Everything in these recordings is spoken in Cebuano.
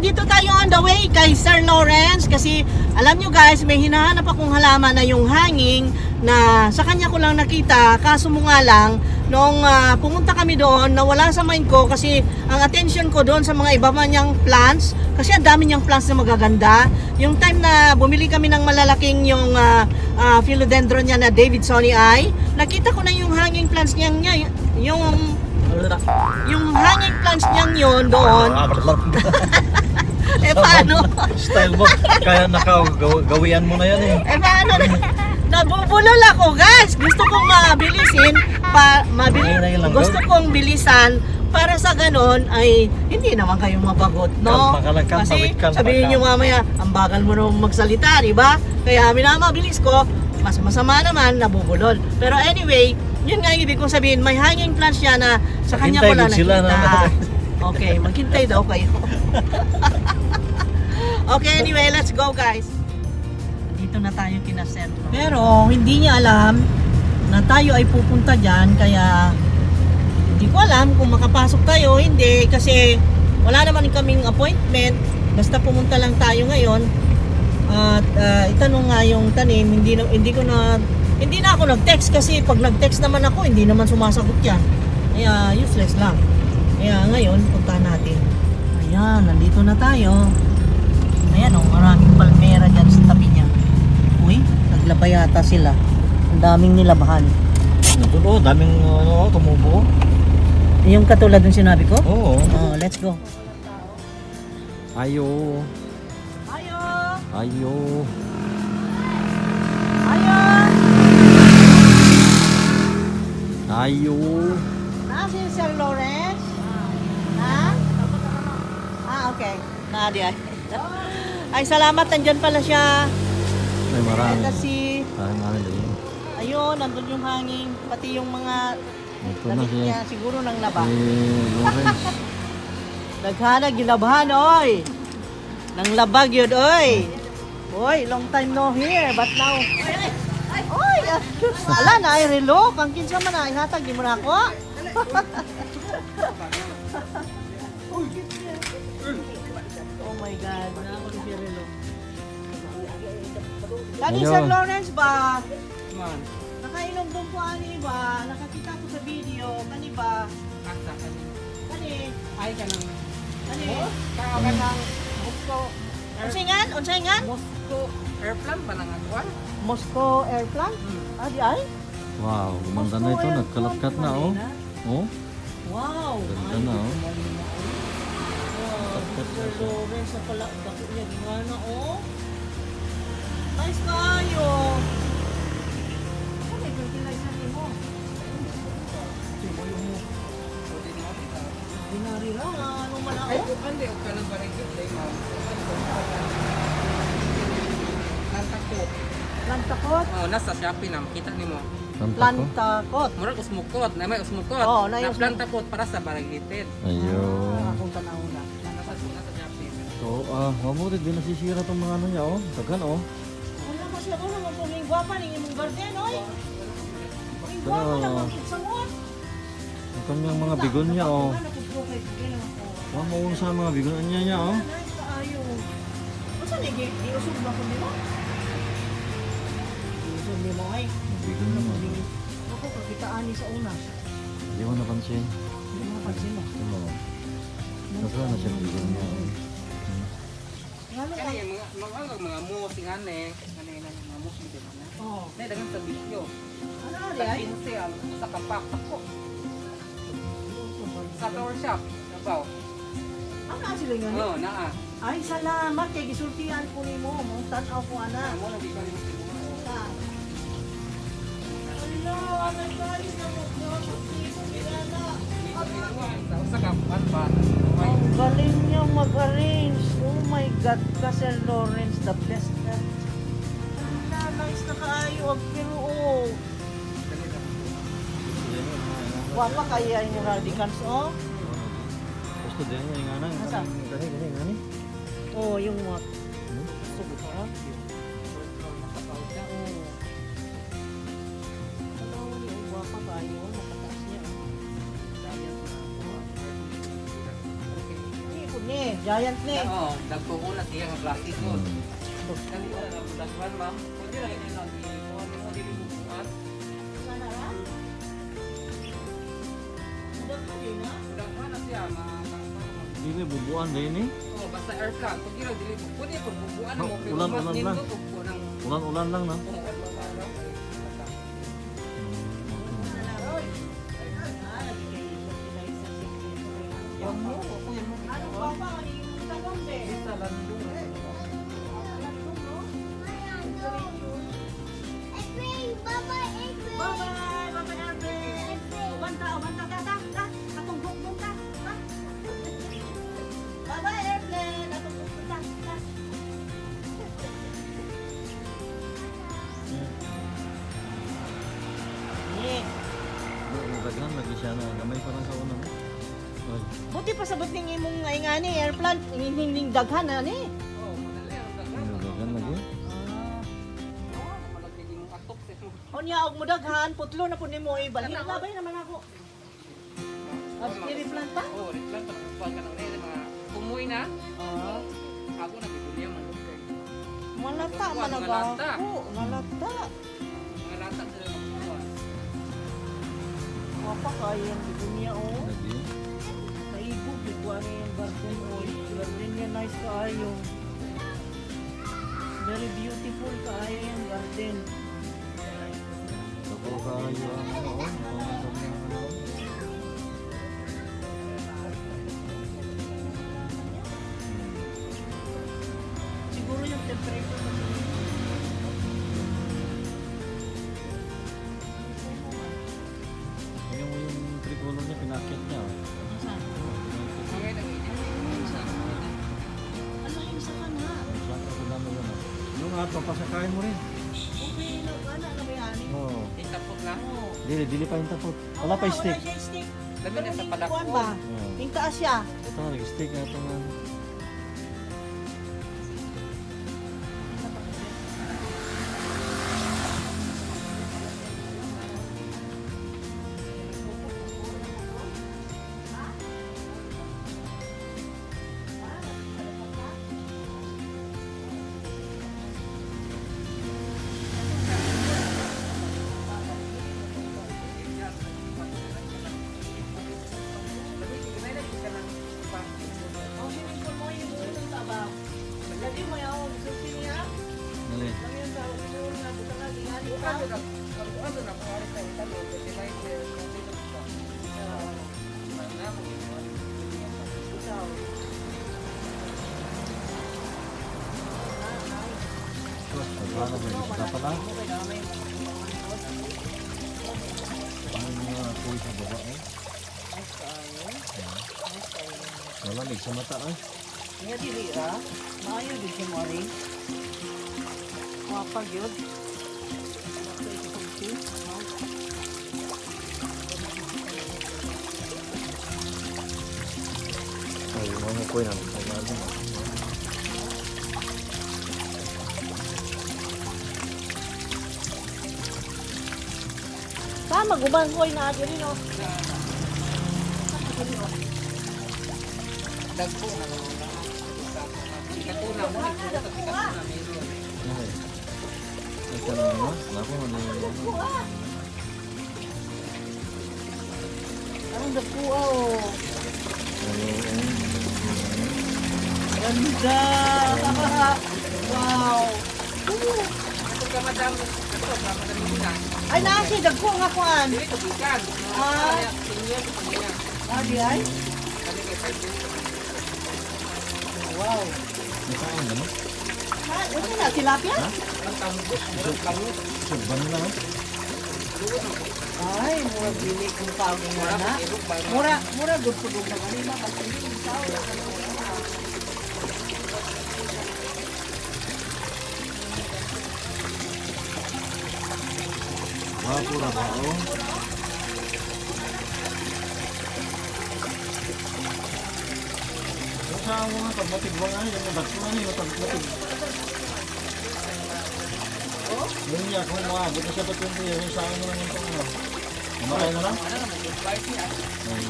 Nandito tayo on the way kay Sir Lawrence kasi alam nyo guys, may hinahanap akong halaman na yung hanging na sa kanya ko lang nakita. Kaso mo nga lang, noong pumunta kami doon, nawala sa mind ko kasi ang attention ko doon sa mga iba man niyang plants kasi ang dami niyang plants na magaganda. Yung time na bumili kami ng malalaking yung philodendron niya na davidsonii, nakita ko na yung hanging plants niyang niya, yung hanging plants niyang yun doon. Eh paano? Style mo. Kaya nakagawian mo na yan eh. Eh paano? Nabubulol ako, guys. Gusto kong mabilisin pa mabili, Ngayon na yun lang, gusto kong bilisan para sa ganon ay hindi naman kayo mabagot, no? Kalma ka lang, kalma, Kasi wait, kalma, sabihin nyo kalma. mamaya, ang bagal mo naman magsalita, di ba? Kaya minamabilis ko, mas masama naman, nabubulol. Pero anyway, yun nga yung ibig kong sabihin, may hanging plants siya na sa kanya ko Maghintay lang gud sila nakita. na- Okay, maghintay daw kayo. Okay, anyway, let's go, guys. Dito na tayo kina Sir. Pero hindi niya alam na tayo ay pupunta dyan, kaya hindi ko alam kung makapasok tayo o hindi kasi wala naman kaming appointment. Basta pumunta lang tayo ngayon at itanong nga yung tanim, hindi na ako nag-text kasi pag nag-text naman ako, hindi naman sumasagot yan. Kaya useless lang. Kaya ngayon, puntahan natin. Ayan, nandito na tayo. Ayan oh, maraming palmera dyan sa tabi niya. Uy, naglaba yata sila. Ang daming nilabahan. Doon oh, daming ano, tumubo. Yung katulad ng sinabi ko? Oo. Oh, let's go. Ayo. Ayo! Ayo. Ayo! Ayo. Na si Sir Lawrence? Ha? Ah, okay. Na di ay. Ay, salamat. Nandyan pala siya. Ay, marami. Ito si... Ay, marami din. Ayun, nandun yung hanging. Pati yung mga Ito na damit si, niya. Siguro nang laba. si Lawrence. Daghana, gilabhan, oy! Nang labag yun, oy! Oy, long time no here, but now... Oy, ala na, ay relo. Kang kinsa man ay hatag, di mo na ako. Oh my God, na ako si relo. Kani Ayun. Sir Lawrence ba? Man, Nakainom doon po ani ba? Nakakita ko sa video. Kani ba? asa kani. Kani? Ay kanang Kani? ka kanang Moscow Air, Unsingan? Unsingan? Moscow airplane ba nang akuan? Moscow airplane? Ah, di ay? Wow, gumanda na ito. Moscow Nagkalatkat na oh. airplane. Oh, Wow! ganda na oh. Wow, Sir Lawrence, sa pala, dako niya, gingana, oh. Nice kaayo. Ano may fertilizer ni mo? Ordinary lang, ano man Ay, ako? hindi og kanang barangay day ma'am. Plantakot. Plantakot? Oh, nasa Shopee na makita nimo. Kanta ko. Plantakot. Murag usmukot, na may usmukot. Oo, na na yung plantakot para sa barangay. Ayun. Ah, akong tanaw na. Nasa nasa Shopee. So, mabuti di nasisira itong mga ano niya oh. Daghan oh. Wala ko siya, wala mo puming gwapa ning imong garden, oy. Ning gwapa na mag-itsangon. Ang kanyang mga bigon niya oh. Wow, mauna sa mga bigon niya niya oh. Nice kaayo. Unsa ni gi giusog ba kun nimo? Giusog nimo ay. Bigon naman. Ako kakitaan ni sa una. Hindi mo napansin. Hindi mo napansin mo. Ito oh. Daghan na siya bigon niya oh. Ngano ka? Kani mga mga mga mga moss ngane, ngane na mga moss dito na. Oh. Nay dagan sa video. Ano ari ay? Tag 15 ang sa kapak ako. Sa flower shop, sabaw. Ano sila ngani? Oh, naa. Ay, salamat kay gisultian ko nimo. Mong tan-aw ko ana. Mo na di ko nimo siguro. Ala, nagkalis na mo. Sa usa ka kuan ba? Ang galing niyang mag-arrange. Oh my God, ka Sir Lawrence, the best na. Ala, nice na kaayo. Ang pero oh. Wapa kaya yung radicals, oh. Gusto din niya yung ano. Asa? Gani, gani, gani. Oh, yung what? Hmm? Gusto ko ha? Oo. Ano, yung wapa kayo. Nakataas niya, oh. Hindi ko ni. Giant ni. Oo, dagko ko na siya nga klase ko. Kani wala na daghan, ma'am. Pwede ra ini lang i-kuha mo dili bubuan. Sana ra? Daghan na. Daghan na siya mga Dili bubuan din eh. Oh, basta air plant. Pag ira dili pwede pag bubuan mo Oh, pero ulan, mas ulan lang. nindot og kunang Ulan-ulan lang na. oh, ulan lang. Basta. Ah, lagi kay fertilizer Yung mo, ako yung mo. Ano pa pa yung talong be? Sa landong. Landong no? Bye-bye, April. Bye-bye, bye-bye Arvin. Ubanta, ubanta ta ta ta. Atong bukbong ta. Ta. Bye-bye airplane. Atong bukbong ta. Ta. Yeah. Daghan lagi siya na gamay pa lang sa una. No? Ay, Buti pa sabot ning imong ay nga ni airplant ning daghan na ni. Oh, madali ang daghan. daghan lagi. Ah. Oh, malagi yung atok sa mo. Unya og mo daghan putlo na pud nimo ibalhin labay naman ako. As i-replant pa? Oh, replant pag bubuan ka ng mga tumoy na. Ah. Ako na bibili man. Malata man Mga lata. ako. Malata. Mga lata sila magbubuan. Wapa kayo ang niya oh. Lagi. Maibog di ko ano yung garden oy. Garden niya nice kaayo. Very beautiful kaayo yung garden. Dako kaayo ang ano oh. Ang ano. Siguro yung temperature kasi. Tingnan mo yung tricolor niya, pinakit niya. Oh. Saan? Mga nang init. Ano yung sa kana? Saka ko lang yun. Oh. Yung ato, pasakayin mo rin. Okay, lang ana na may ani. Oo. Itapot na. Oo. Dili, dili pa yung tapot. Wala pa Wala stick. siya stick. Labi na Pero sa ning palakon. kuwan ba? Oo. Ning taas siya. Ito, nag-stick na ito nga. Ang swimming pool mo yung buong sa abaw. Lagi mo yaw, sulti niya. Dali. Lagi yung sa pool nga buta nga gingali pa. Ikaw. Pagkala ba? Isda pala. Ano yung mga apoy sa baba eh? Malamig sa mata eh. Nga dili ra. Maayo di siya mo rin. Mapag yun. Ay, yung mga apoy na. Sa ilalim ah. Sa maguban ko na diri no. Dagko na lang. Ikatuna mo, ikatuna meron. Ay. Ay, ka na naman. Wala ko, ano yung- Kuha. Anong dagkuha oh. Ay, ay, Ganda! Wow! Ito ka madam, ito ka madam muna. Ay, naa siya dagko nga kuan. Dili to bigan. Ah. Senior to niya. Ah, di ay? Kani kay 5 years. Wow. May kaon ba no? Ha, ano na tilapia? Ang tambok, murag bangus. Sugban nila eh. Ay, mura dili kung kaon nga Murag na. irog ba? Mura, mura gud pud og nagalima kasi dili tao. Wapo ra ba oh? Sa mga pagmatigwang ay, yung dagko na yung pagmatig. Yun niya, kung maabot na siya pa 20 years, sa akin mo lang yung ano. Namatay na lang? Ano naman yung bike niya? Ay,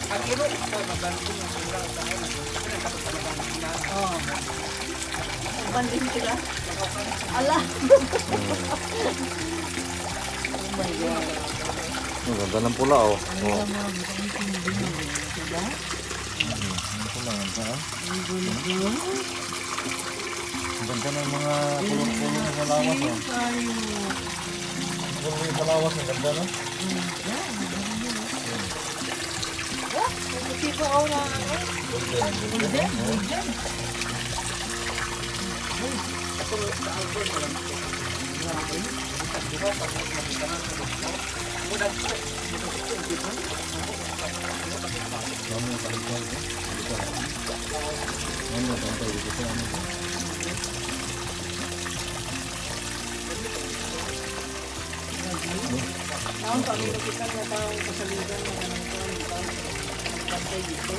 Ang iro ko mabalbon ang sila sa ay nagpapagpapag Oh. Banding sila. Ala. Oh my God. Ang ganda ng pula oh. Oh. Ang Diba? Ang pula, ang ganda ah. Ang ganda. Ang ganda ng mga kulong-kulong sa lawas oh. Tayo. Ang kulong sa lawas, ang ganda no? Oh, may tipo ako na ano. Golden, golden. Golden, golden. Ano yung kaligtad eh? Ano yung kaligtad dito? Ano ito? Taon pa, may nakita nga taong kasaligan na ganang to, yung taong pantay dito.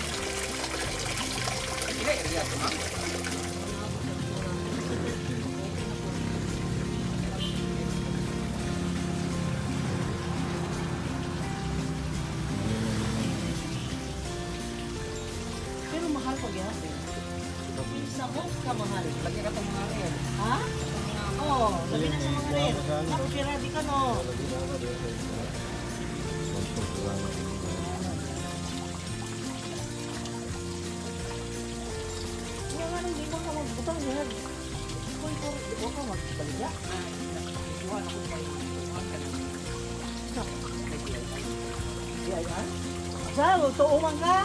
Pero mahal pa gyapon. Sa most ka mahal. Lagi ka itong mga rin. Ha? Oo, labi na sa mga rin. Ako ready ka no. Wala nga nang di mo ka magbutang niya. Kung ikaw, di mo ka magbaligya. DIR? Sa, tuuman ka?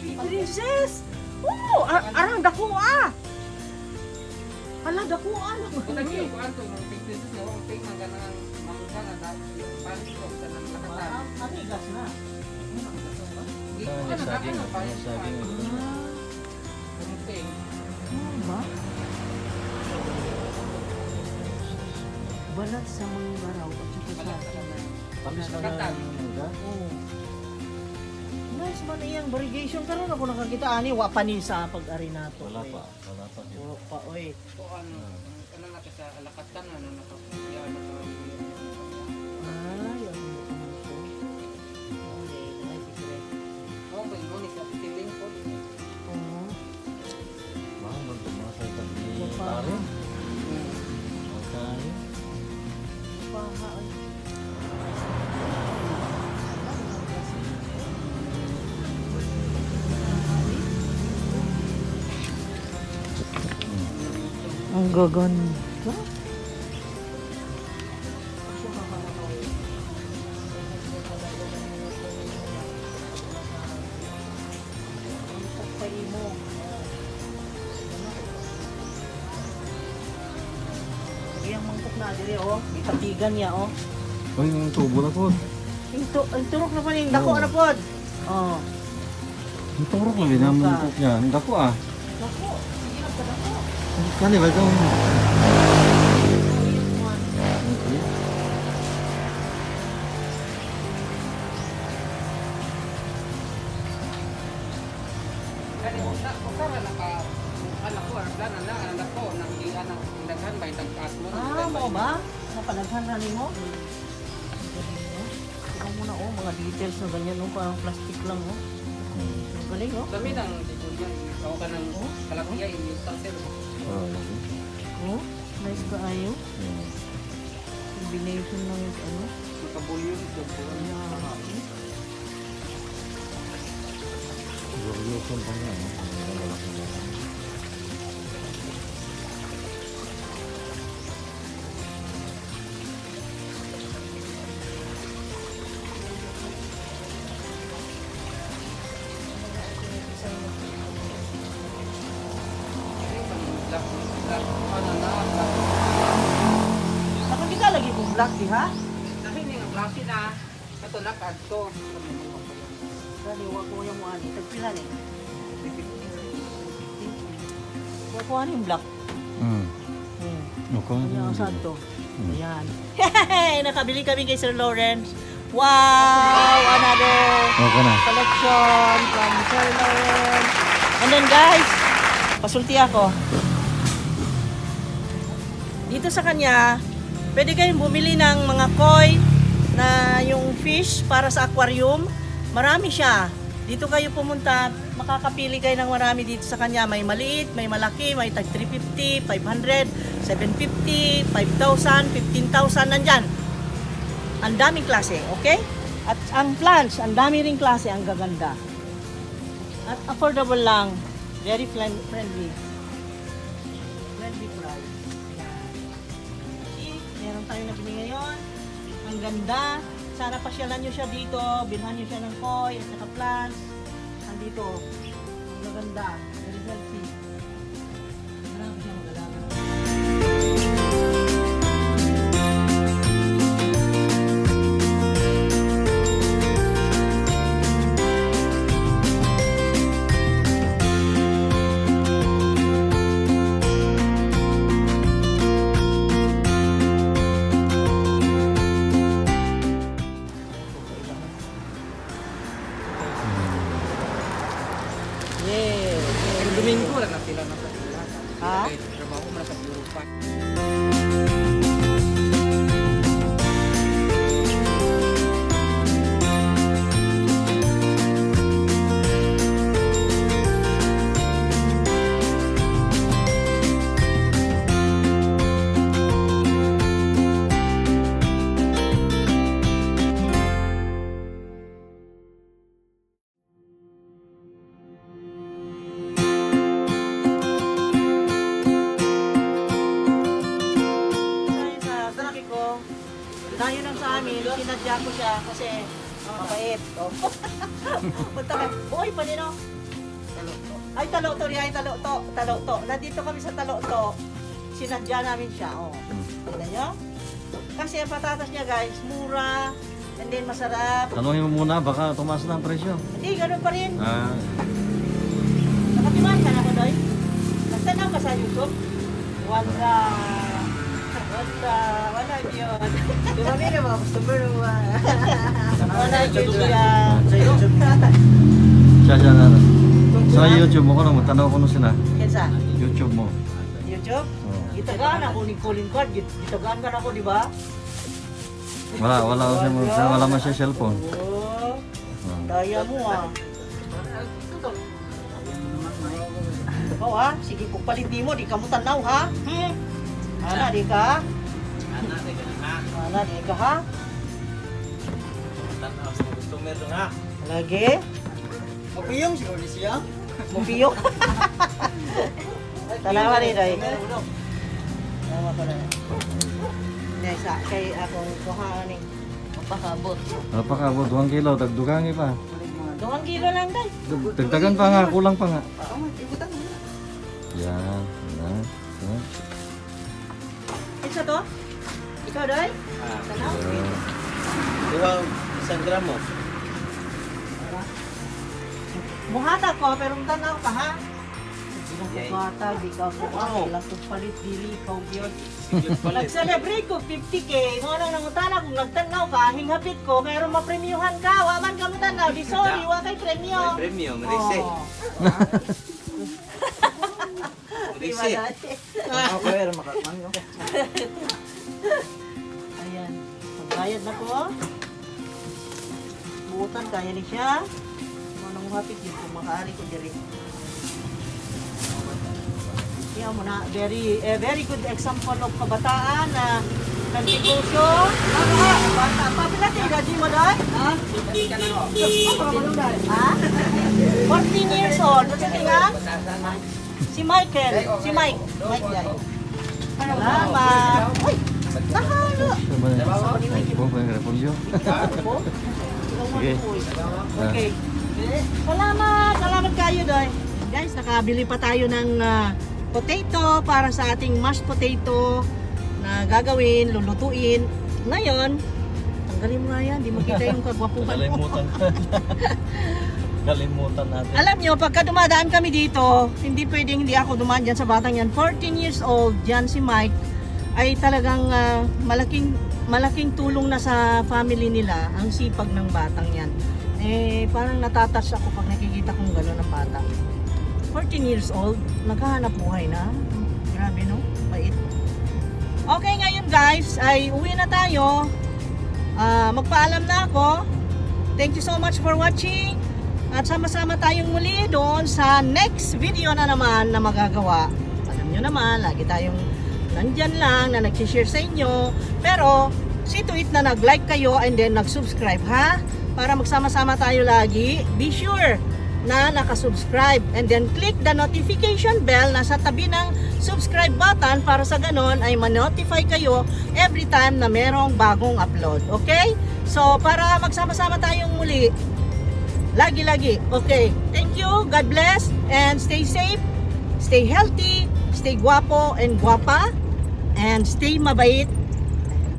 Princess! Oo, arang dako ah! Hala, dako ah! Kung nag-iupuan to, mga pigtisis nga, ang ping, ang ganang mangga nga, panis ko, sa nang lakatan. Amigas na. Ah, saging, ah, saging. Ang ping. Ano ba? Balat sa mga garaw at saka sa Tamis na ng mangga. Oo. Nice man iyang variegation karon ako nakakita ani wa pa ni sa pag-ari nato. Wala oy. pa, wala pa. Wala pa oy. Kung ano, ano na sa alakatan, ano na ka, ano ka, Ay, ano ano to? Okay, nice secret. Oo, kung mo ni sa piling ko. Oo. Wow, magtumasa sa tabi. Wala. Pare. Okay. Paha, ay. Ang gaganda. Iyang mangkok na diri oh, gitatigan niya oh. Uy, yung tubo na po. Yung, yung turok na pa yung dako na pod. Oh. Yung turok lang din ang mangkok niya. Ang dako ah. Dako, sige lang ka dako. Kani ba itong... Oh, yung one. Okay. Kani usa usa ra naka anak ko ardan na anak ko nang di anak daghan ba itag taas mo. Ah, mo ba? Napalaghan na nimo? Galing, no? Tingnan mo na oh, mga details na ganyan oh, parang plastic lang oh. Ang galing oh. Dami nang digunya ako ka nang kalakiya ini sir. Oh, lagi. Oh, nice ba ayo? Hmm. Combination ng ano. Makabulyon ito po. Yeah. Glorioso pa niya, no? Ang lalaki na. Black black ano na black. Nakakita lagi kong black diha. Dahil nga klase na ato na kadto. Dali wa ko yung ani tagpila ni. Wa ko ani yung black. Okay. Ano ang santo? Ayan. Hey, nakabili kami kay Sir Lawrence. Wow! Another Okay na. collection from Sir Lawrence. And then guys, pasulti ako. Dito sa kanya, pwede kayong bumili ng mga koi na yung fish para sa aquarium. Marami siya. Dito kayo pumunta, makakapili kayo ng marami dito sa kanya. May maliit, may malaki, may tag 350, 500, 750, 5,000, 15,000, nandyan. Ang daming klase, okay? At ang plants, ang dami ring klase, ang gaganda. At affordable lang. Very friendly. Friendly price. Ayan. See, meron tayong nabili ngayon. Ang ganda. Sana pasyalan nyo siya dito. Bilhan nyo siya ng koi at saka plants. Andito. Ang gaganda. Very healthy. Grabe siya mag-alaga. Yeah. Pero Domingo lang na sila nasa sila. Ha? Kay trabaho man sa Europa. Tayo sa sabi ko, tayo lang sa amin, sinadya ko siya kasi mabait. Oh. Punta ka. Uy, panino? Ay, Taloto, ay, Taloto, Taloto. Nandito kami sa Taloto. Sinadya namin siya. Oh. Tignan niyo? Kasi ang patatas niya, guys, mura, and then masarap. Tanungin mo muna, baka tumaas na ang presyo. Hindi, ganun pa rin. Ah, Nakatiman ka na ko, Doy? Nagtanaw ka sa YouTube? Wala. Wala. Wala yun. Di ba may mga customer mo? Wala yun siya. Sa YouTube. siya siya na. Sa YouTube mo ko nung tanaw ko nung sila. Kinsa? YouTube mo. YouTube? Oh. Gitagaan ako ni Colin Card. Gitagaan ka na ako, di ba? Wala, wala, wala, wala man siya cellphone. Oo. Oh. Daya mo ah. Oo ha, sige kung palit di mo, di ka mo tanaw ha. Hmm? Ana, di ka? Ana, di ka ha? Lagi? Mapiyong siguro siya. Mupiyok. Tanawa rin ay. Tanawa ko na. Nesa, kay akong kuha ni. Mapakabot. Napakabot, 1 kilo, dagdugangi pa. 2 kilo lang day. Dagdagan pa nga, kulang pa nga. Ibutan mo na. Yan, yan, yan. Isa to? Ikaw day? Tanaw? Di ba, isang gramo? Muhata ko, pero tanaw ka ha? Hindi ko bata, di ka ko. Wow. Lang palit, dili, ikaw yun. Nag-celebrate ko 50K, mo nang nangutana kung nagtanaw ka, hinghapit ko, pero mapremyuhan ka, wa man ka mo tanaw, di sorry, wa kay premyo. Premium, Oh. Di ba dati? Okay, pero makakman, no? Ayan. Pagbayad na ko. Buutan, kaya ni siya. Mo nang hapit yun kung makaari ko diri. Kaya mo na, very, eh, very good example of kabataan na nagnegosyo. Bata pa, pila tayo gaji mo doon? Ha? Ha? 14 years old. What's your name? Si Michael. Si Mike. Mike yan. Salamat. Uy, nahalo. Siya ba na? Ay, po, may repolyo. Sige. Okay. Salamat! Salamat kayo, Doy. Guys, nakabili pa tayo ng potato para sa ating mashed potato na gagawin, lulutuin. Ngayon, tanggalin mo nga yan, di makita yung kagwapuhan mo. Kalimutan. Kalimutan natin. Alam nyo, pagka dumadaan kami dito, hindi pwedeng hindi ako dumaan dyan sa batang yan. 14 years old, dyan si Mike, ay talagang malaking malaking tulong na sa family nila ang sipag ng batang yan. Eh, parang natatouch ako pag nakikita kong gano'n ang bata. 14 years old, naghahanap buhay na. Grabe no, bait. Okay, ngayon guys, ay uwi na tayo. Ah, magpaalam na ako. Thank you so much for watching. At sama-sama tayong muli doon sa next video na naman na magagawa. Alam nyo naman, lagi tayong nandyan lang na nag-share sa inyo. Pero, see to it na nag-like kayo and then nag-subscribe, ha? Para magsama-sama tayo lagi, be sure na nakasubscribe and then click the notification bell na sa tabi ng subscribe button para sa ganon ay ma-notify kayo every time na merong bagong upload. Okay? So, para magsama-sama tayong muli, lagi-lagi. Okay. Thank you. God bless and stay safe, stay healthy, stay guwapo and guwapa, and stay mabait.